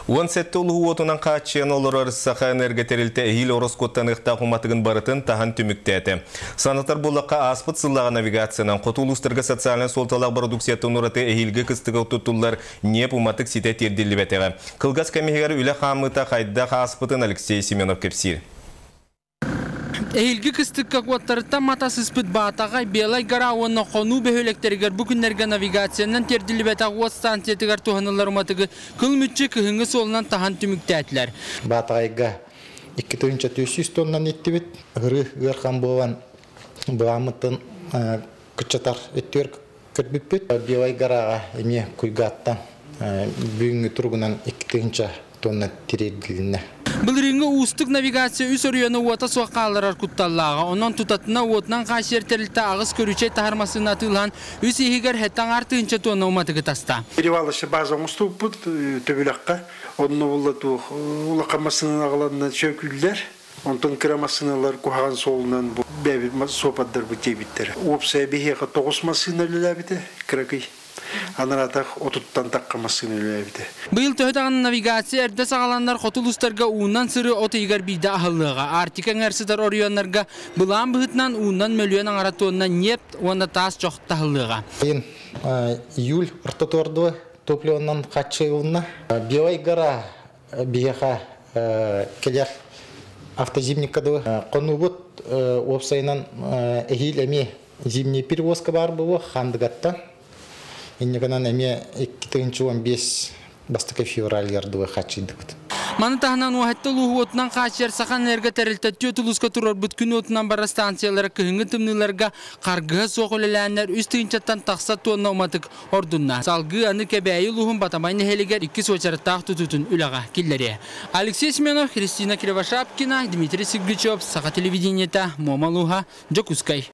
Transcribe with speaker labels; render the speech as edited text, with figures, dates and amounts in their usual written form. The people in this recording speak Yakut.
Speaker 1: 17 улууһу уотунан хааччыйан олорор Сахаэнерго тэрилтэ эһиил ороскуоттаныахтаах уматыгын барытын таһан түмүктээтэ. Санатар буоллахха, ааспыт сыллааҕы навигациянан хоту улуустарга социальнай суолталаах бородууксуйаттан ураты эһиилги кыстыгы туттуллар ньиэп уматык ситэ тиэрдиллибэтэҕэ. Кылгас кэм иһигэр үлэ хаамыыта хайдах ааспытын Алексей Семенов кэпсиир.
Speaker 2: Эһиилги кыстыкка куоттарыттан мата сыспыт Баатаҕай, Белай гора уонна Хонуу бөһүөлэктэригэр бу күннэргэ навигациянан тиэрдиллибэтэх уот станциятыгар туһаныллар уматыгы кыл мүччү кыһыҥҥы суолунан таһан түмүктээтилэр.
Speaker 3: Баатаҕайга 2400 тоннан иттибит. Ырыы ыархан буолан былааммытын кыччатар өттүгэр көрбүппүт. Белай гораҕа эмиэ куйгааттан бүгүҥҥү туругунан 2000 тонна тириэрдилиннэ.
Speaker 2: Былырыыҥҥы уустук навигация үс оройуону уота суох хаалларар кутталлааҕа. Онон тутатына уотунан хааччыйар тэрилтэ аҕыс көрүчэй таһар массыына атыылаан үс иһигэр сэттэ аҥаар тыһыынча туонна уматыгы таста.
Speaker 4: Перевалочный база оҥостубуппут Төбүлэххэ. Онно буолла туох улахан массыынаны аҕаланна чөкүүллэр. Онтон кыра массыыналар куһаҕан суолунан бэйэбит суопардарбыт диэбиттэрэ. Уопсайа биһиэхэ тоҕус массыына үлэлээбитэ, кыракый. Анараатах отуттан тахха массыына үлэлээбитэ.
Speaker 2: Быйыл төһө даҕаны навигация эрдэ саҕаланнар хоту улуустарга уунан сырыы от ыйыгар биирдэ аһыллыаҕа. Арктика эҥэр сытар оройуоннарга былаан быһыытынан уунан мөлүйүөн аҥара туонна ньиэп уонна таас чох таһыллыаҕа.
Speaker 3: Сайын июль ортотугар топливонан хааччыйылынна. Белай гора биһиэхэ кэлэр автозимникка дылы хонуубут уопсайынан эһиил эмиэ зимний перевозка баар буолуо Хандыгаттан. Инньэ гынан эмиэ 2015 бастакы февралыгар дылы хааччыйдыбыт.
Speaker 2: Маны таһынан Уоһатта улууһу уотунан хааччыйар Сахаэнерго тэрилтэ түөрт улууска турарбыт күн уотунан барар станциялара кыһыҥҥы тымныыларга харгыһа суох үлэлээннэр үс тыһыынчаттан тахса туонна уматык ордунна. Салгыы аны Кэбээйи улууһун Батамай нэһилигэр иккис уочараттаах тутуутун үлэҕэ киллэриэ. Алексей Семенов, Христина Кривошапкина, Дмитрий Сергучев, Саха телевидениета, Муома улууһа, Дьокуускай.